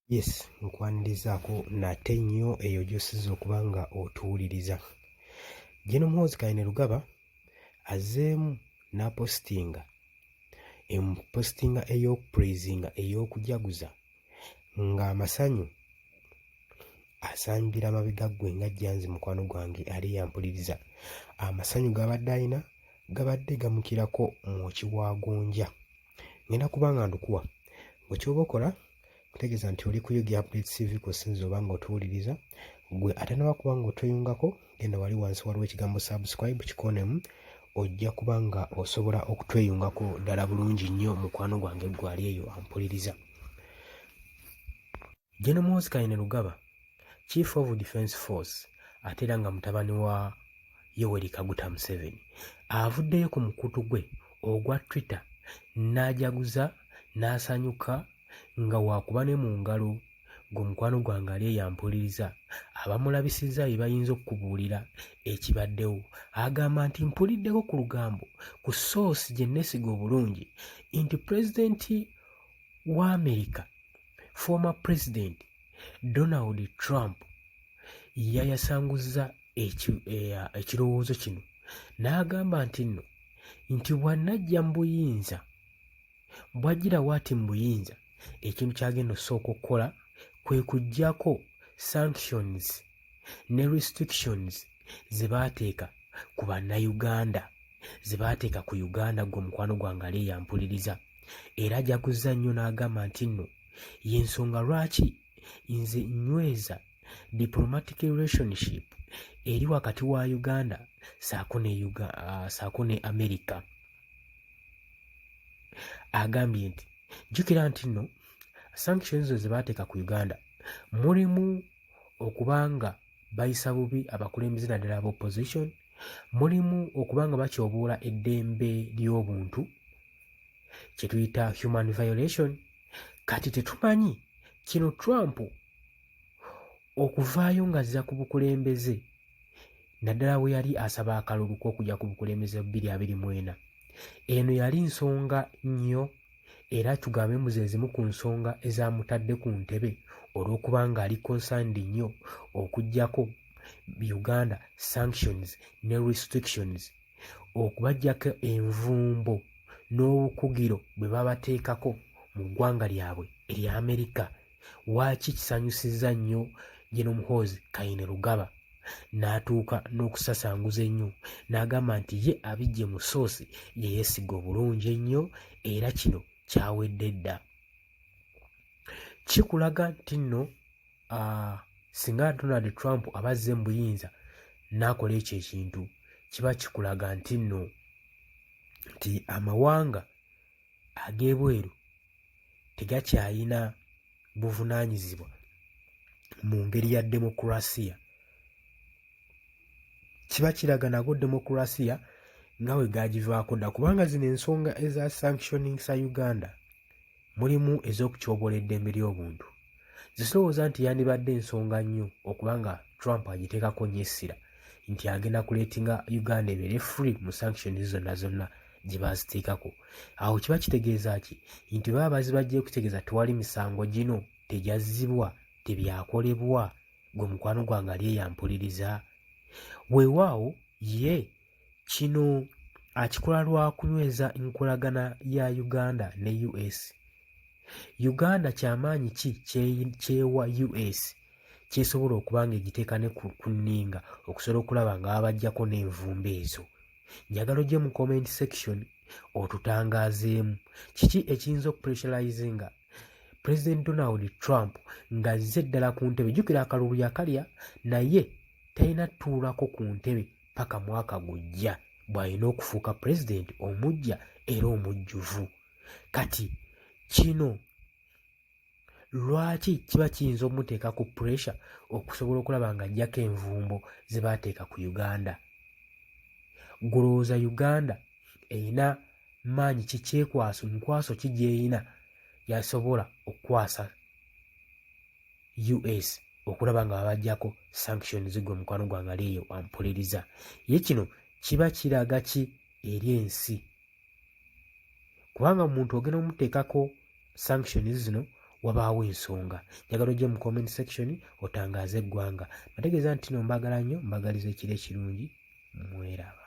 Yes, nkwanirizaako nate nnyo eyo gy'osinze okuba nga otuwuliriza. Gen Muhoozi Kainerugaba azzeemu n'apositinga empositinga ey'okupraisinga, ey'okujaguza ng'amasanyu asambira mabega. Ggwe nga jjanzi mukwano gwange ali yampuliriza, amasanyu g'abadde alina gabadde gamukirako mwoki wa gonja. Ngenda kuba nga ndukuwa gwe kyoba okola kutegeeza nti oli ku UG Update TV kw'osinze oba nga otuwuliriza. Gwe atanaba kuba nga otweyungako, genda wali wansi waliwo ekigambo "subscribe", kikoonemu, ojja kuba nga osobola okutweyungako ddala bulungi nnyo. Mukwano gwange gwe ali eyo ampuliriza, Gen Muhoozi Kainerugaba, Chief of Defence Force ate era nga mutabani wa Yoweri Kaguta Museveni, avuddeyo ku mukutu gwe ogwa Twitter n'ajaguza n'asanyuka nga wakuba ne mu ngalo. Gwe mukwano gwange ali eyampuliriza, abamulabisizza bye bayinza okukubuulira ekibaddewo. Agamba nti, "Mpuliddeko ku lugambo ku source gye nneesiga obulungi nti pulezidenti wa Amerika, former President Donald Trump, yayasanguza ekirowoozo kino n'agamba nti nno nti bw'anajja mu buyinza, bw'ajjirawo ati mu buyinza, ekintu ky'agenda okusooka okukola kwe kuggyako sanctions ne restrictions ze baateeka ku Bannayuganda, ze baateeka ku Uganda." Gwe omukwano gwange ali eyampuliriza, era ajaguzza nnyo n'agamba nti nno y'ensonga lwaki nze nyweza diplomatic relationship eri wakati wa Uganda saako ne America. Agambye nti jjukira nti nno sanctions ezo ze baateeka ku Uganda mulimu okuba nga bayisa bubi abakulembeze, naddala aba opposition, mulimu okuba nga batyoboola eddembe ly'obuntu kye tuyita human violation. Kati tetumanyi kino Trump okuvaayo ng'azza ku bukulembeze, naddala bwe yali asaba akalulu k'okujja ku bukulembeze 2024, eno yali nsonga nnyo, era tugambe mbu ze zimu ku nsonga ezamutadde ku ntebe, olw'okuba ng'ali concerned nnyo okuggyako Uganda sanctions ne restrictions, okubaggyako envumbo n'obukugiro bwe babateekako mu ggwanga lyabwe erya Amerika. Waaki kisanyusizza nnyo Gen Muhoozi Kainerugaba n'atuuka n'okusasanguza ennyo n'agamba nti ye abiggye mu source gye yeesiga obulungi ennyo, era kino kyawedde dda. Kikulaga nti nno singa Donald Trump aba azze mu buyinza n'akola ekyo ekintu, kiba kikulaga nti nno nti amawanga ag'ebweru tegakyayina buvunaanyizibwa mu ngeri ya demokurasiya. Kiba kiraga nago demokurasiya nga bwe gagivaako dda, kubanga zino ensonga eza sanctioningsa Uganda mulimu ez'okutyoboola eddembe ly'obuntu. Zisirowooza nti yandibadde ensonga nnyo okuba nga Trump agiteekako nnyo essira nti agenda kuleetinga Uganda ebeere free mu sanctions zonna zonna gye baziteekako. Awo kiba kitegeeza ki? Nti baba bazibajjayo kutegeeza tewali misango gino tegyazzibwa, tebyakolebwa. Gwe mukwano gwange ali eyampuliriza, weewaawo ye kino akikola lwa kunyweza nkolagana ya Uganda ne US. Uganda kyamaanyi ki kyewa US kyesobola okuba nga egiteeka ne ku nninga okusobola okulaba nga babaggyako n'envumbo ezo? Njagala ojje mu comment section otutangaazeemu kiki ekiyinza okupressurizinga President Donald Trump ng'azze ddala ku ntebe. Jjukira akalulu yakalya, naye talina ttuulako ku ntebe paka mwaka gujja bw'alina okufuuka pulezidenti omujja era omujjuvu. Kati kino lwaki kiba kiyinza omuteeka ku pressure okusobola okulaba ng'aggyako envumbo ze baateeka ku Uganda? Gulowooza Uganda erina maanyi ki, kyekwaso nkwaso ki gy'erina yasobola okukwasa US okulaba nga babaggyako sanctions? Gwe mukwano gwange ali eyo ampuliriza, ye kino kiba kiraga ki eri ensi? Kubanga omuntu ogenda omuteekako sanctions zino Wabaawo ensonga. Njagala ojje mu comment section otangaaze eggwanga. Mbategeeza nti no mbagala nnyo, mbagaliza ekiro ekirungi, mweraba.